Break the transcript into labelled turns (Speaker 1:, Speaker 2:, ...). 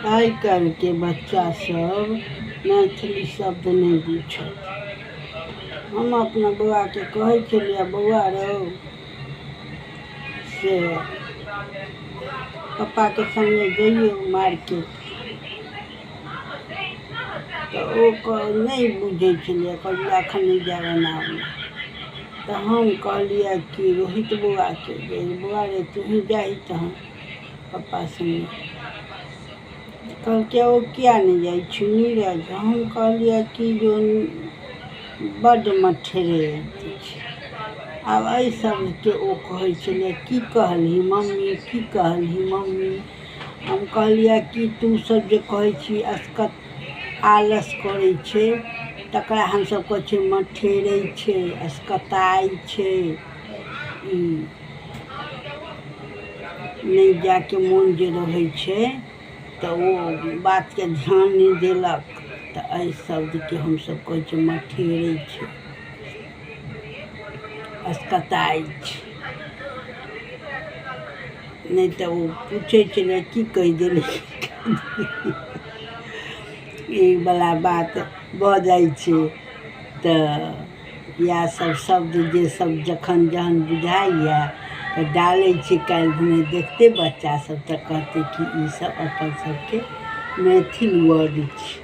Speaker 1: आइ काल्हिके बच्चा सब मैथिली शब्द नहि बुझत। हम अपना बौआके कहै छलियै, बौआ रौ, से पप्पाके सङ्गे जइयौ मार्केट। तऽ ओ नहि बुझै छलियै, कहलियै एखन नहि जायब, एना ओना। तऽ हम कहलियै कि रोहित बौआके जे बौआ रे, तूही जाही तहन पप्पा सङ्गे। कहलकै, ओ किया नहि जाइ छी नीरज? हम कहलियै कि जो बड्ड मठेरैत छै। आब एहि शब्दके ओ कहै छलै, की कहलही मम्मी, की कहलही मम्मी? हम कहलियै कि तू सब जे कहै छी असकत आलस करै छै, तकरा हमसब कहै छियै मठेरै छै, असकताइ छै। ई नहि जाइके मोन जे रहै छै तऽ ओ बातके ध्यान नहि देलक, तऽ एहि शब्दके हमसब कहै छियै मठेरै छै, असकताइ छै। नहि तऽ ओ पूछै छलै, की कहि देली? ई वला बात भऽ जाइ छै। तऽ इएह सब शब्द जे सब जखन जहन बुझाइए तऽ डालै छी। काल्हि भने देखतै बच्चा सब तऽ कहतै कि ई सब अपन सबके मैथिल वर्ड छी।